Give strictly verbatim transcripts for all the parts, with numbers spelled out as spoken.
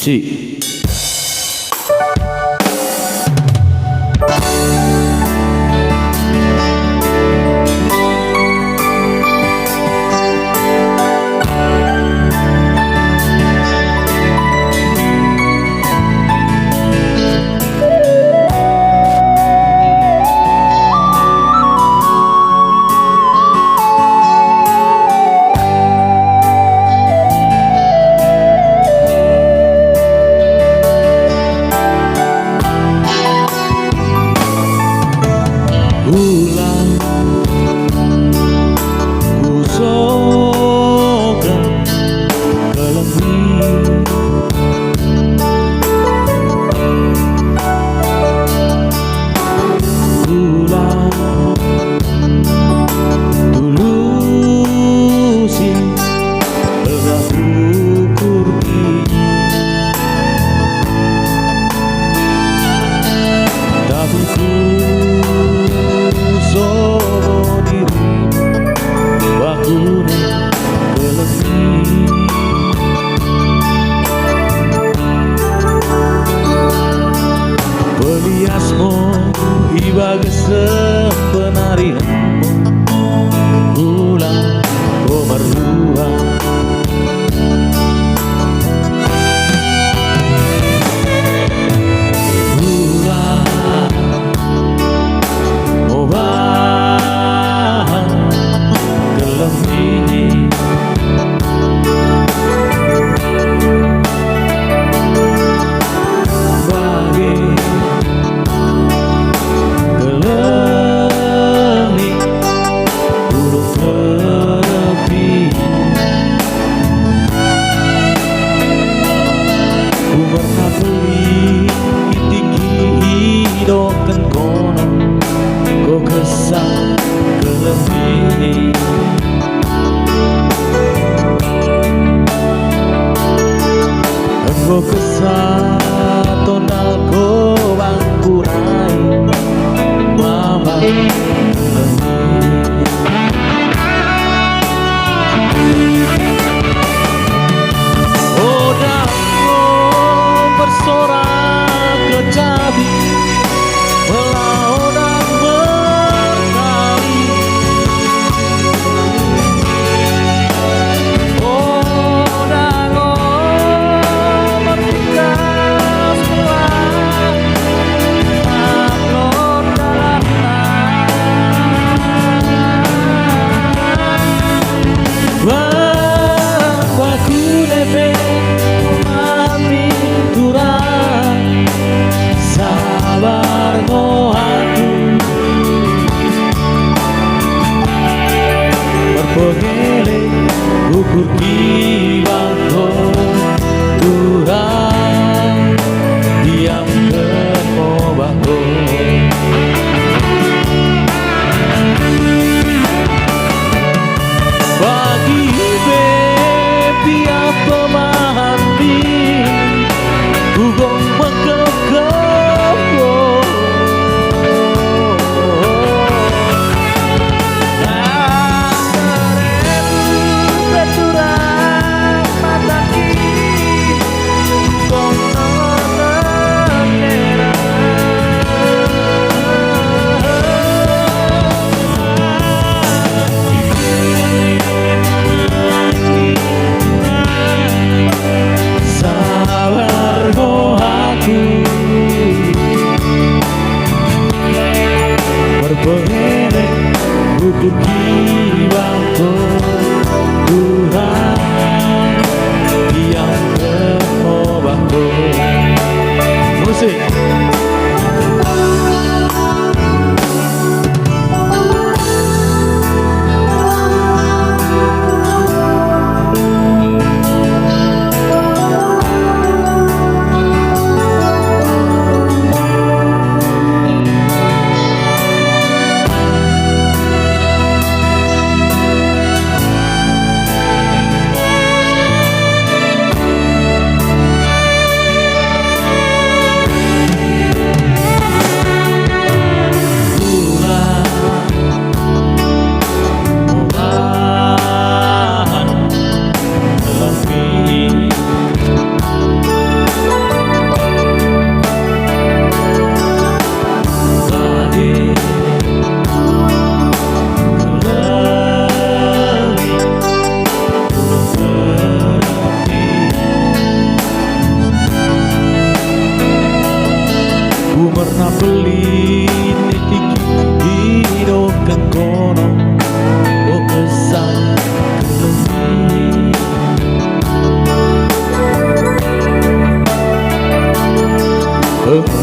Ci. Ulang kusoken keleng mi. Ulang tulusi pelgah ukurki. Tapi kusoh diri bakune keleng mi. Pelias mo i bagasen penarihenmu, ulang ko merlua. Ulang mo bahan keleng mi. Bage keleng ni ulung kerepi. Kumerna peli i tingki idokken kono, ko kessa keleng mi. Enggo kessa tondal ko bangku rai, mama. Oda enggo persorak kecapi, mella oda merkali. Oda enggo mertugas mella upload dalanna. Wah, bakune pe mami turang, sabar ngo aku. Merpengele ukurki bangko, turang diamken mo bangko. Bagi pe piak pemahan mi, kugong mengkekep.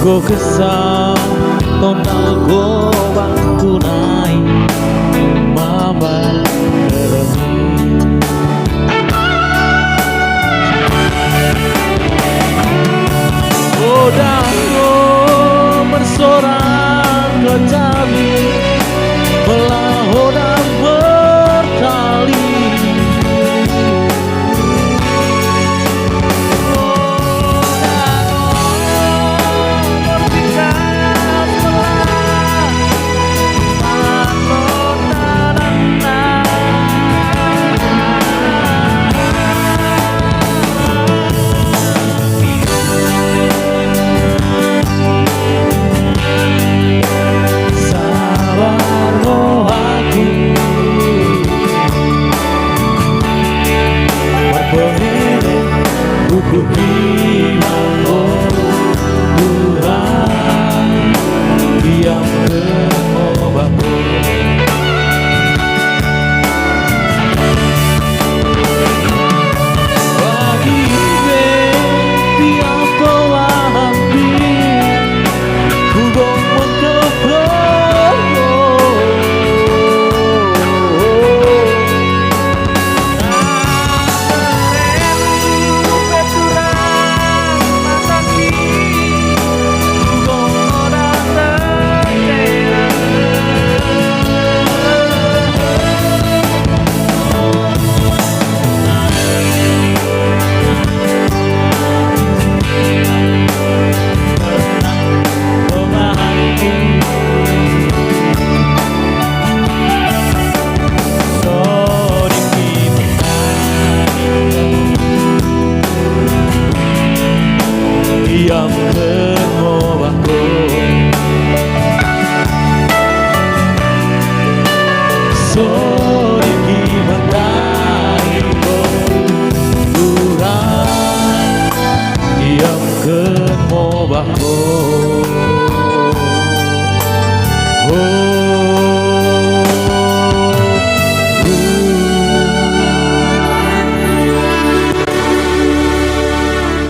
Ko kessa tondalku